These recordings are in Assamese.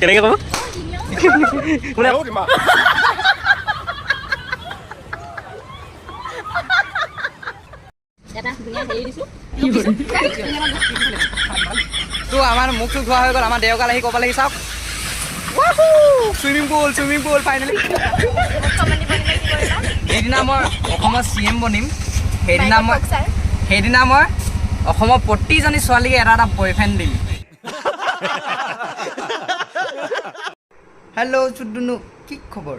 কেনেকৈ ক'ব? কোনে? এটা ধুনীয়া হেৰি দিছোঁ। তো আমাৰ মুখ চুখ ধোৱা হৈ গ'ল। আমাৰ দেওকাল আহি ক'ব লাগি চাওক, swimming pool, swimming pool finally. সেইদিনা মই অসমৰ চি এম বনিম, সেইদিনা মই অসমৰ প্ৰতিজনী ছোৱালীকে এটা এটা বয়ফ্ৰেণ্ড দিম। হেল্ল' চুদ্দুনু, কি খবৰ?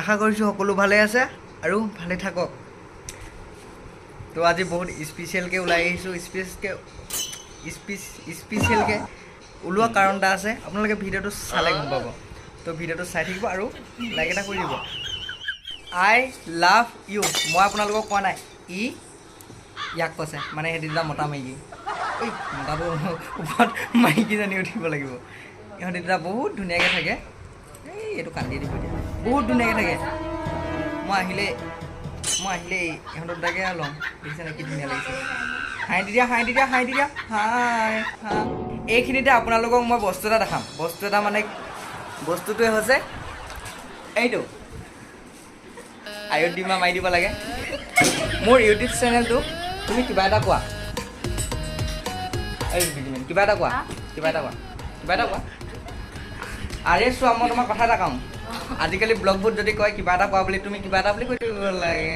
আশা কৰিছোঁ সকলো ভালে আছে আৰু ভালে থাকক। তো আজি বহুত স্পেচিয়েলকৈ ওলাই আহিছোঁ। স্পেচিয়েলকৈ ওলোৱা কাৰণ এটা আছে, আপোনালোকে ভিডিঅ'টো চালে গম পাব। তো ভিডিঅ'টো চাই থাকিব আৰু লাইক এটা কৰি দিব। I love you. মই আপোনালোকক কোৱা নাই, ই ইয়াক কৈছে। মানে সিহঁতি দুটা মতা মাইকী, এই মতাটো ওপৰত মাইকীজনী উঠিব লাগিব। ইহঁতি দুটা বহুত ধুনীয়াকৈ থাকে। এই এইটো কান্দি দিব এতিয়া। বহুত ধুনীয়াকৈ থাকে। মই আহিলে ইহঁতৰ দুটাকে ল'ম। দেখিছে নে কি ধুনীয়া লাগিছে? হাঁহি দি দিয়া, হাঁহি দি দিয়া, হাঁহি দি দিয়া, হাই হা। এইখিনিতে আপোনালোকক মই বস্তু এটা দেখাম। বস্তু এটা মানে বস্তুটোৱে হৈছে এইটো আয়ত ডিমা মাৰি দিব লাগে। মোৰ ইউটিউব চেনেলটো, তুমি কিবা এটা কোৱা। এই কিবা এটা কোৱা, কিবা এটা কোৱা, কিবা এটা কোৱা। আৰে চোৱা, মই তোমাক কথা এটা কওঁ। আজিকালি ব্লগবোৰ যদি কয় কিবা এটা কোৱা বুলি, তুমি কিবা এটা বুলি কৈ দিব লাগে।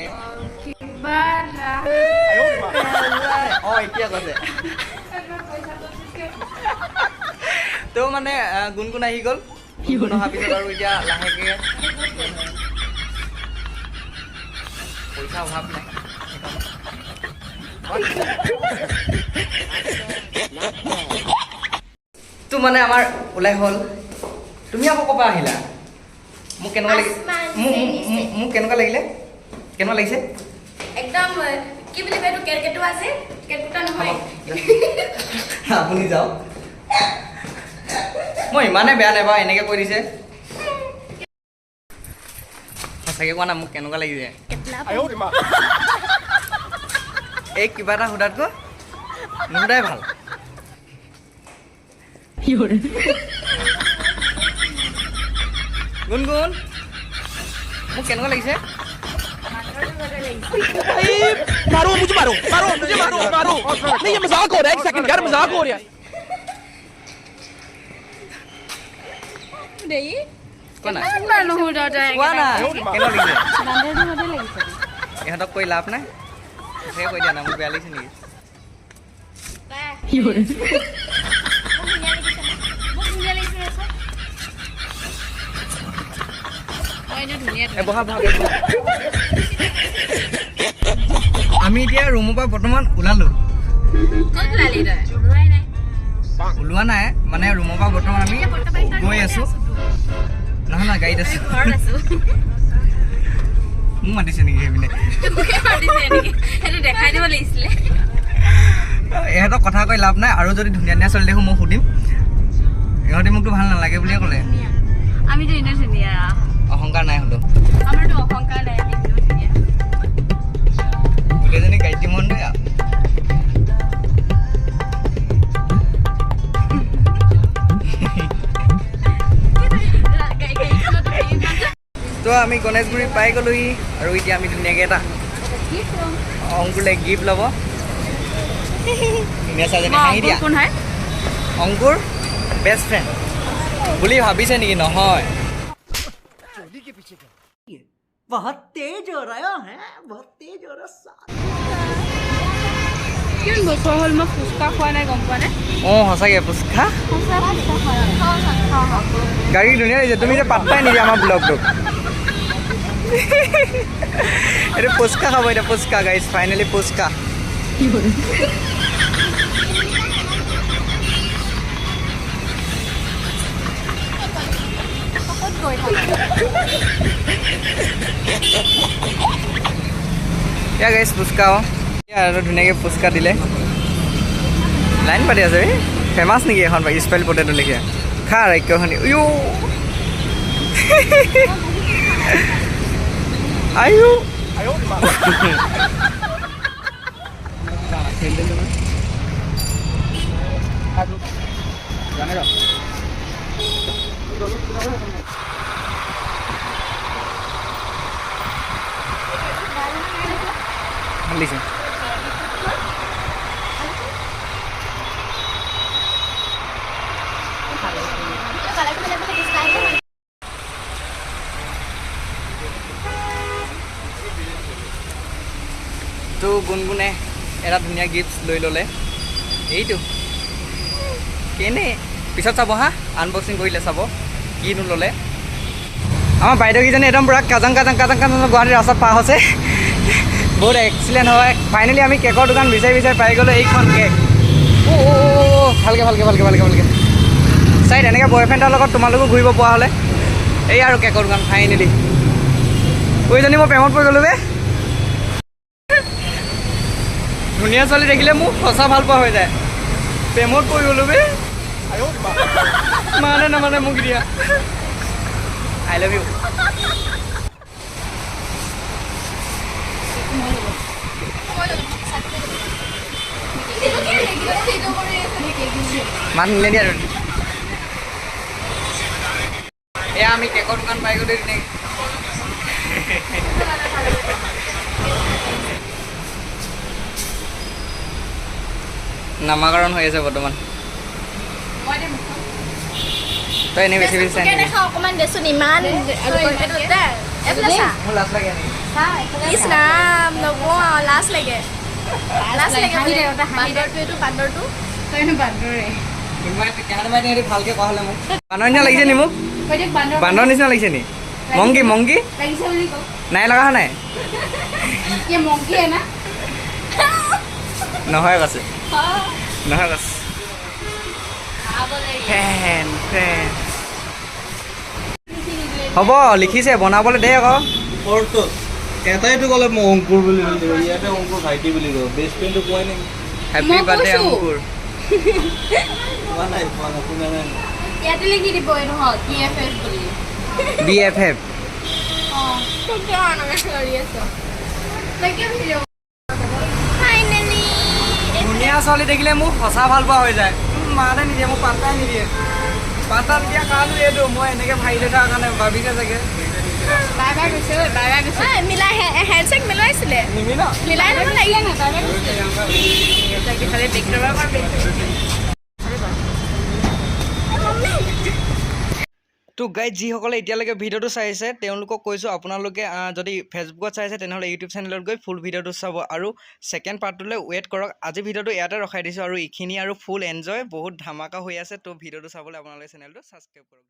অঁ, এতিয়া কৈছে। তো মানে গুণগুণ আহি গ'ল। গুণগুণ অহাৰ পিছত আৰু এতিয়া লাহেকৈ পইচা অভাৱ নাই। তো মানে আমাৰ ওলাই হ'ল। তুমি আকৌ ক'ৰ পৰা আহিলা? মোক কেনেকুৱা লাগিল? মোক কেনেকুৱা লাগিলে? কেনেকুৱা লাগিছে? একদম কি বুলি কয় এইটো, কেৰ্কেটুৱা আছে, কেৰ্কেটুৱা নহয়। আপুনি যাওক, মই ইমানে বেয়া নাপাওঁ। এনেকৈ কৈ দিছে। সঁচাকৈ কোৱা না, মোক কেনেকুৱা লাগিছে? এই কিবা এটা সোধাতকৈ নুসুধাই ভাল। গুণগুণ, মোক কেনেকুৱা লাগিছে? मारो मुझे, मारो, मारो मुझे, मारो, मारो। नहीं, ये मजाक हो रहा है। एक सेकंड यार, मजाक हो रहा है। দেই। কোৱা না। নুসুধ। কোৱা না, কেনেকুৱা লাগিছে? বান্দৰটোৰ মতে লাগিছে। ইহঁতক কৈ লাভ নাই। সঁচাকৈ কৈ দিয়া না, মোক বেয়া লাগিছে নেকি? মোক ধুনীয়া লাগিছে নে? মোক ধুনীয়া লাগিছে নে? মই এনেও ধুনীয়া। এই বহা, বহা। আমি এতিয়া ৰুমৰ পৰা বৰ্তমান ওলালো। ক'ত ওলালি তই? ওলোৱাই নাই। ওলোৱা নাই মানে ৰুমৰ পৰা বৰ্তমান আমি গৈ আছো। নহয় নহয়, গাড়ীত আছো। ঘৰত আছো। মোক মাতিছে নেকি সেইপিনে? তোকে মাতিছে নেকি? সেইটো দেখাই দিব লাগিছিলে। ইহঁতক কথা কৈ লাভ নাই। আৰু যদি ধুনীয়া ধুনীয়া ছোৱালী দেখোঁ মই সুধিম। ইহঁতি মোকতো ভাল নালাগে বুলিয়ে ক'লে। ধুনীয়া, আমিতো এনেও ধুনীয়া। অহংকাৰ নাই হ'লেও। আমাৰতো অহংকাৰ নাই, আমি এনেও ধুনীয়া। গোটেইজনী গাড়ীত মন দেই। গাড়ীখনতো তো আমি গণেশগুৰি পাই গ'লোহি আৰু এতিয়া আমি ধুনীয়াকৈ এটা অংকুৰে গিফ্ট ল'ব। ধুনীয়া ছোৱালীজনী, হাঁহি দিয়া। কোন হয়? অংকুৰ বেষ্ট ফ্ৰেণ্ড বুলি ভাবিছে নেকি? নহয়। बहुत तेज हो रहा है, बहुत तेज हो रहा। কিমান বছৰ হ'ল মই ফুচকা খোৱা নাই, গম পোৱা নাই? অঁ, সঁচাকৈ ফুচকা। সঁচা ফুচকা খোৱা নাই। খাওঁ, খাওঁ। গাড়ী ধুনীয়া লাগিছে। তুমি যে পাত্তাই নিদিয়া আমাৰ ব্লগটোক। এইটো ফুচকা খাব এতিয়া, ফুচকা। Guys, finally phuchka. ক'ত গৈ থাক? এয়া গাইজ, ফুচকা। অঁ, এয়া আৰু ধুনীয়াকৈ ফুচকা দিলে। লাইন পাতি আছে। এই ফেমাছ নেকি এখন স্পাইল পটেটো লেখীয়া? খা ৰাক্ষসনী। উয়ো, আয়ো। ভাল লাগিছে। কালাৰটো বেলেগ বেলেগ ষ্টাইল। তো গুণগুণে এটা ধুনীয়া গিফ্ট লৈ ল'লে। এইটো কেনে পিছত চাব হা, আনবক্সিং কৰিলে চাব কিনো ল'লে। আমাৰ বাইদেউকেইজনী একদম পূৰা Kajang Kajang Kajang Kajang Guwahati ৰাস্তাত পাৰ হৈছে, বহুত এক্সিলেণ্ট হয়। ফাইনেলি আমি কেকৰ দোকান বিচাৰি বিচাৰি পাই গ'লোঁ। এইখন কেক। অ' অ' ভালকৈ ভালকৈ ভালকৈ ভালকৈ ভালকৈ চাই, তেনেকৈ বয়ফ্ৰেণ্ডৰ লগত তোমালোকো ঘূৰিব পৰা হ'লে। এই আৰু কেকৰ দোকান ফাইনেলি। এইজনী মই প্ৰেমত পৰি গ'লোঁ বে। ধুনীয়া ছোৱালী দেখিলে মোক সঁচা ভাল পোৱা হৈ যায়, প্ৰেমত পৰি গ'লোঁ বে। মানে নামানে মোক দিয়া। I love you. মাত নিলে দিয়া আৰু। এয়া আমি কেকৰ দোকান পাই গ'লো। নামাকৰণ হৈ আছে বৰ্তমান। তই এনেই বেছি বেছি চাই তোকে দেখা অকণমান দেচোন ইমান। এইফালে চা। মোৰ লাজ লাগে এনেই। ইছ ৰাম, নকওঁ আৰু, লাজ লাগে, লাজ লাগে বোলে। বান্দৰটো, এইটো বান্দৰটো। কোনোবাই কেনেবাই তেহেঁতি ভালকে কোৱা হ'লে মোক বান্দৰ নিচিনা লাগিছে নি? মোক বান্দৰ নিচিনা লাগিছে নি? মংগী মংগী নাই লগা নাই নহয়, কৈছে নহয়, কৈছে। ফেন ফেন হ'ব লিখিছে, বনাবলৈ দে আকৌ। ওপৰটোত এটাইতো ক'লে মই অংকুৰ বুলি বুলি, ইয়াতে অংকুৰ ভাইটি বুলি কওঁ। বেষ্ট ফ্ৰেণ্ডটো কোৱাই নাই। হেপী বাৰ্থডে অংকুৰ। কোৱা নাই, কোৱা নাই, শুনা নাই। ইয়াতে লিখি দিব এই নহয় BFF বুলি। BFF। তই কিয় এনেকৈ লৰি আছ? তই কিয় ভিডিঅ' ফাইনেলি। ধুনীয়া ছোৱালী দেখিলে মোক সঁচা ভাল পোৱা হৈ যায়। মাতে নিদিয়ে মোক, পাত্তাই নিদিয়ে। পাত্তা নিদিয়া কাৰণো এইটো, মই এনেকৈ ভাবি থকাৰ কাৰণে ভাবিছে চাগে। বাই বাই কৈছে, বাই বাই কৈছে। মিলাই হেণ্ডশ্বেক মিলাইছিলে। নিমিলা। মিলাই ল'ব লাগিলে। তো গাইজ, যিসকলে এতিয়ালৈকে ভিডিঅ'টো চাইছে তেওঁলোকক কৈছোঁ, আপোনালোকে যদি ফেচবুকত চাইছে তেনেহ'লে ইউটিউব চেনেলত গৈ ফুল ভিডিঅ'টো চাব আৰু ছেকেণ্ড পাৰ্টটোলৈ ৱেইট কৰক। আজি ভিডিঅ'টো ইয়াতে ৰখাই দিছোঁ আৰু এইখিনি আৰু ফুল এনজয়, বহুত ধামাকা হৈ আছে। তো ভিডিঅ'টো চাবলৈ আপোনালোকে চেনেলটো ছাবস্ক্ৰাইব কৰক।